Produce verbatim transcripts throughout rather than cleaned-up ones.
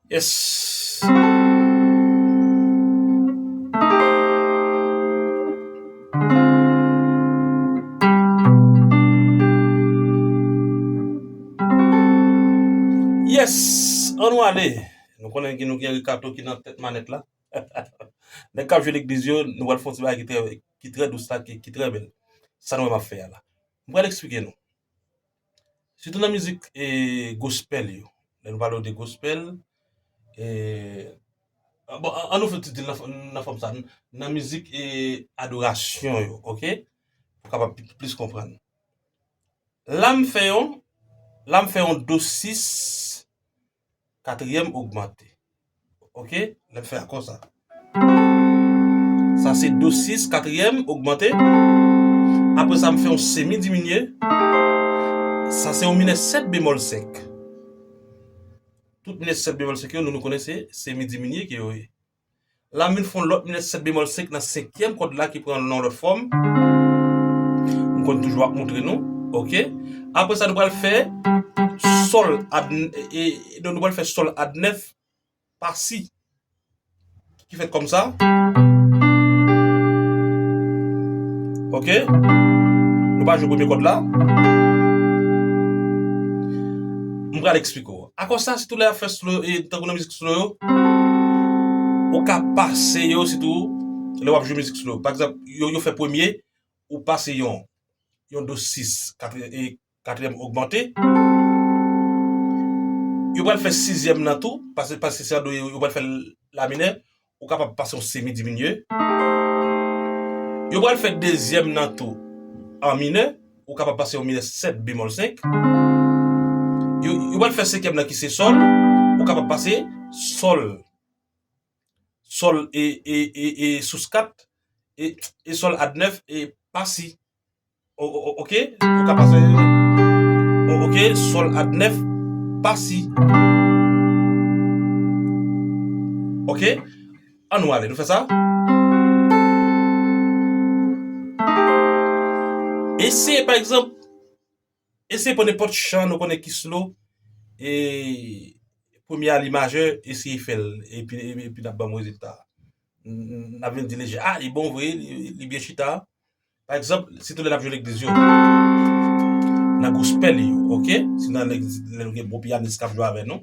Yes. Yes, ann nou ale. Nou konnen ki nou gen Ricardo ki nan tèt manèt la. Nèg k ap jwe legliz yo, nou pral fè yon ti bagay ki trè, ki trè dous la, ki, ki trè bèl. Sa nou wè m ap fè a la. M pral eksplike nou. Sitou nan mizik e gospel yo. Lè nou pale de gospel, e, bon, an, an nou fè ti di l nan, nan fòm sa, nan mizik e adorasyon yo, oke? Pou kapab pi, plis konprann. La m fè yon, la m fè yon do sis, katriyèm ogmante. Oke? Lè m fè akò sa. Sa se do sis, katriyèm ogmante. Apre sa, m fè yon semi diminye. Sa se yon minè sèt bemòl senk. Tout minè sèt bemòl senk yo, nou, nou konnen se semi diminye ke yo ye. La, m vin fè yon lòt minè sèt bemòl senk nan senkyèm kòd la ki pran yon lòt fòm. M konn toujou ap montre nou. Oke? Apre sa, nou pral fè sòl ad, e, e, nou pral fè sòl ad nèf pa si. Ki fèt kòm sa. Oke? Nou pa jwe premye kòd la. M pral eksplike w. Akò sa, sitou lè y ap fè slow, e, tankou nan mizik slow yo, ou ka pase yo, sitou lè w ap jwe mizik slow. Pa egzanp, yo, yo fè premye, ou pase yon, yon do sis, katriyèm, e, katriyèm ogmante. Yo pral fè sizyèm nan tou, pase, pase se an do, yo, yo pral fè la minè, ou kapab pase yon semi diminye. Yo pral fè dezyèm nan tou an minè, ou kapab pase yon minè sèt bemòl senk. Yo, yo pral fè senkyèm nan ki se sòl, ou kapab pase sòl, sòl e, e, e, e sous kat, e, e sòl ad nèf e pa si. O, o, o, oke? Ou ka pase, o, oke, sòl ad nèf pa si. Oke? An nou ale, nou fè sa. Eseye, pa egzanp, eseye pran nenpòt chan nou konnen ki slow. E premye a li majè, eseye fè l, epi, epi, epi n ap ban m rezilta. N, n, n ap vin di leje, a, li bon vre, li, li byen chita. Pa egzanp, sitou lè n ap jwe legliz yo, nan gospel yo, oke? Si nan legliz, lè nou gen bon piyanis k ap jwe avè nou.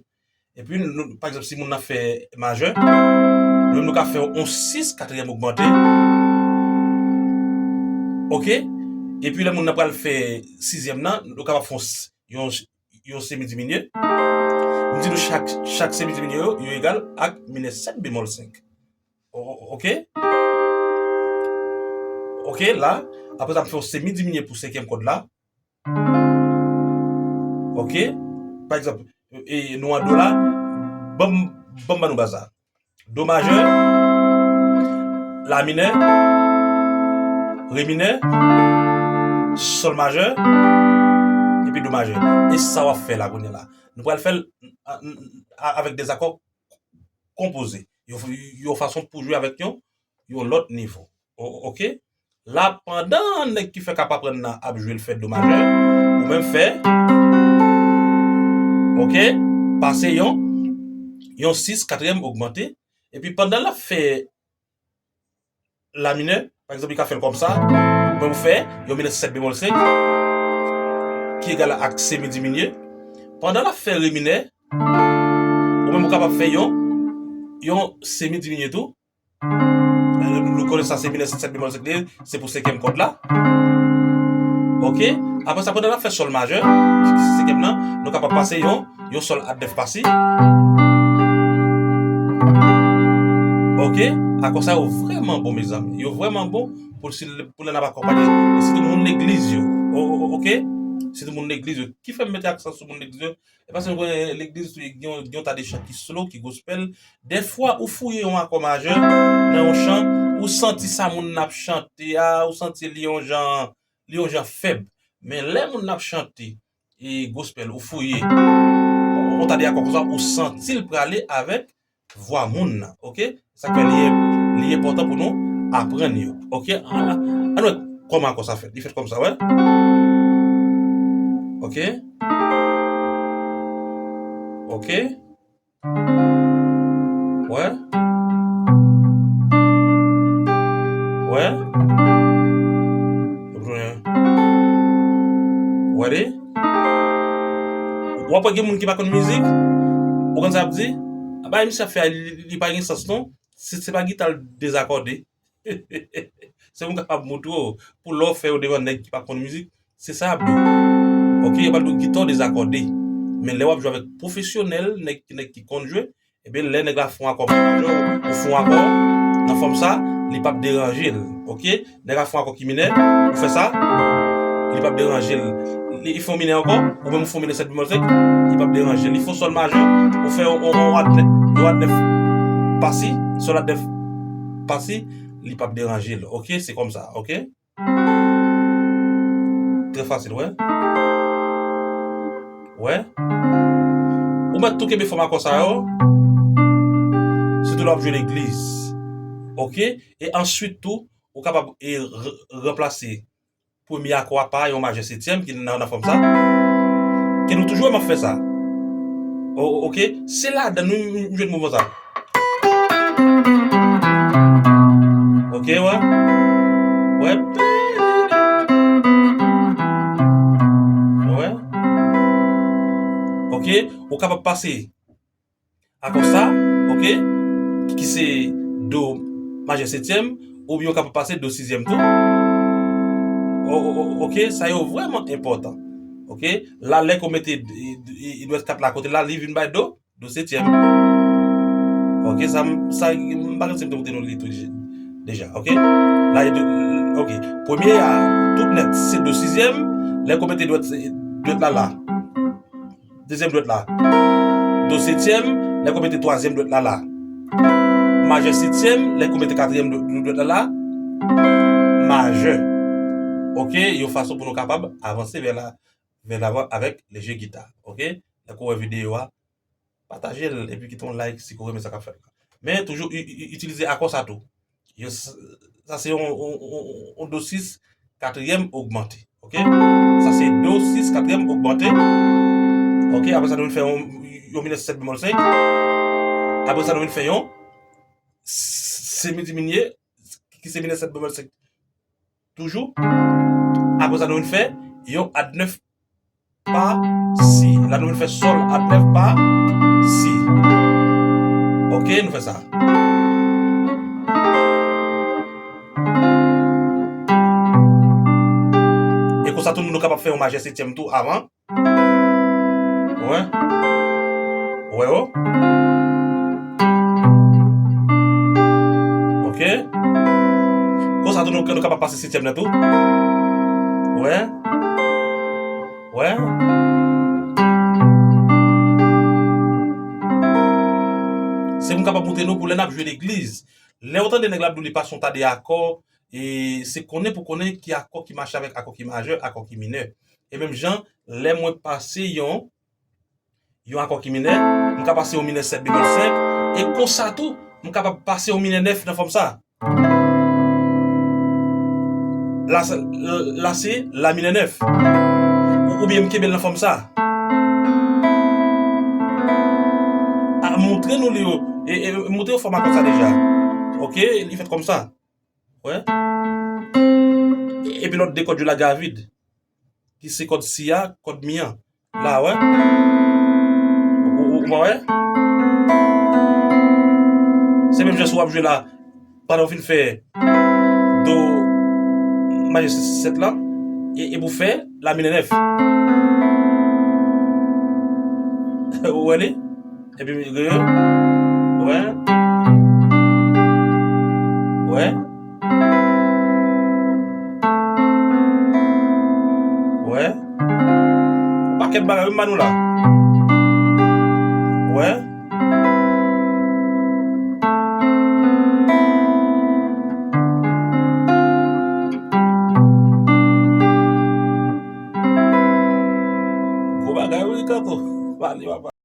Epi, nou, pa egzanp, si moun nan fè majè, nou menm nou ka fè yon sis, katriyèm ogmante. Oke? Epi, lè moun nan pral fè sizyèm nan, nou kapab fè yon s-, yon, yon semi diminye. M di nou chak, chak semi diminye yo, yo egal ak minè sèt bemòl senk. O, o, oke? Oke, la, apre sa, m fè yon semi diminye pou senkyèm kòd la. Oke? Pa egzanp, e, nou an do la, ban m, ban m ban nou baz la. Do majè, la minè, re minè, sòl majè, epi do majè. E sa w ap fè la kounye a la. Nou pral fè l, a, a, avèk de akò konpoze. Yon, yon fason pou jwe avèk yon, yon lòt nivo. O, oke? La, pandan nèg ki fè k ap aprann nan ap jwe l fè do majè, ou menm fè, oke, pase yon, yon sis, katriyèm ogmante, epi pandan l ap fè la minè, pa egzanp, li ka fè l kòm sa, ou menm ou fè yon minè sèt bemòl senk, ki egal ak semi diminye. Pandan l ap fè re minè, ou menm ou kapab fè yon, yon semi diminye tou. Nou konnen sa se minè sèt bemòl senk li ye, se pou senkyèm kòd la. Oke? Apre sa, pandan n ap fè sòl majè, ki se senkyèm nan, nou kapab pase yon, yon sòl ad nèf pa si. Oke? Akò sa yo vrèman bon, mezanmi. Yo vrèman bon pou, si, pou lè n ap akonpanye. E sitou moun legliz yo. O, o, o, oke? Sitou moun legliz yo. Ki fè m mete aksan sou moun legliz yo? E paske nou konnen legliz tou, gen yon, gen yon ta de chan ki slow, ki gospel. Dèfwa, ou fouye yon akò majè nan yon chan, ou santi sa moun nan ap chante a, ou santi li yon jan, li yon jan fèb. Men lè moun nan ap chante e gospel, ou fouye yon ta de akò konsa, ou santi l prale avèk vwa moun nan, oke? Sa k fè li, li enpòtan pou nou aprann yo, oke? An, an, ann wè kòman akò sa fèt. Li fèt kòm sa, wè. Oke? Oke? Wè. Wè. Wè de. W ap wè gen moun ki pa konn mizik. Ou konn sa y ap di? Bagay misye ap fè a, li, li pa gen sans non. Se, se pa gita l dezakòde. Se pou m kapab montre w, pou lè w fè yo devan nèg ki pa konn mizik, se sa y ap di w. Oke, yo pral di w gita w dezakòde. Men lè w ap jwe avèk pwofesyonèl, nèg, nèg ki konn jwe, ebyen lè nèg la fè yon akò majè, ou fè yon akò nan fòm sa, li p ap deranje l. Oke? Nèg la fè yon akò ki minè, ou fè sa, li p ap deranje l. Li fè yon minè ankò, ou menm ou fè yon minè sèt bemòl senk, li p ap deranje l. Li fè yon sòl majè, ou fè yon, yon, yon rad nèf, yon rad nèf pa si, sòl rad nèf pa si, li p ap deranje l. Oke, se kòm sa, oke? Trè fasil, wè. Wè. Ou mèt tou kenbe fòm akò sa yo, sitou lè w ap jwe legliz. Oke? E answit tou, ou kapab, e, r-, ranplase premye akò a pa yon majè setyèm ki nan, nan fòm sa. Ke nou toujou wè m ap fè sa. O-, o-, oke? Se ladan nou, nou jwenn mouvman sa. Oke, wè. Wè. Wè. Oke, ou kapab pase akò sa, oke, ki se do majè setyèm, oubyen w kapab pase do sizyèm tou. O-, o-, o-, oke, sa yo vrèman enpòtan. Oke, la lè ke w mete, e, e, e, dwèt kat la kote la, li vin bay do, do setyèm. Oke, sa, m- sa, m pa konn si m te montre nou li tou deja. Oke, la, e do, oke. Premye a, tout nèt, se do sizyèm, lè ke w mete dwèt, dwèt la la. Dezyèm dwèt la, do setyèm, lè ke w mete twazyèm dwèt la la. Majè setyèm, lè ke w mete katriyèm dwèt la la, majè. Oke, yon fason pou nou kapab avanse vè la, vè lavan avèk le jeu gita. Oke, lè ke w wè videyo a, pataje l epi kite yon like si ke w renmen sa k ap fèt la. Men toujou i- i- i- itilize akò sa tou. Yo, s- sa se yon, yon, yon, yon do sis, katriyèm ogmante. Oke? Sa se do sis, katriyèm ogmante. Oke? Apre sa, nou vin fè yon, yon minè sèt bemòl senk. Apre sa, nou vin fè yon s- semi diminye, ki se minè sèt bemòl senk. Toujou. Apre sa, nou vin fè yon rad nèf pa si. La nou vin fè sòl rad nèf pa si. Oke, nou fè sa. E konsa tou nou kapab fè yon majè setyèm tou avan. Wè. Wè o. Oke. Konsa tou nou, nou kapab pase setyèm nan tou. Wè. Wè. Se pou m kapab montre nou pou lè n ap jwe legliz. Lè w tande nèg la ap di w li pase yon ta de akò, e se konnen pou konnen ki akò ki mache avèk akò ki majè, akò ki minè. E menm jan, lè mwen pase yon, yon akò ki minè, m ka pase yon minè sèt bemòl senk, e konsa tou, m kapab pase yon minè nèf nan fòm sa. La, se- la se la minè nèf. Ou, oubyen m kenbe l nan fòm sa. A, montre nou li yo. E, e, montre yo fòm akò sa deja. Oke, li fèt kòm sa. Wè. E, epi lòt de kòd yo la gravid. Ki se kòd si a, kòd mi an. La, wè. Ou, ou, ou pa wè? Se menm jan si w ap jwe la, pandan w fin fè do majè sèt la, e, e pou fè la minè nèf. Ou wè li? Epi, re, wè. Wè. Wè. Pakèt bagay, wi, m ba nou la. Wè. Gwo bagay, wi, kanto. Pale, papa.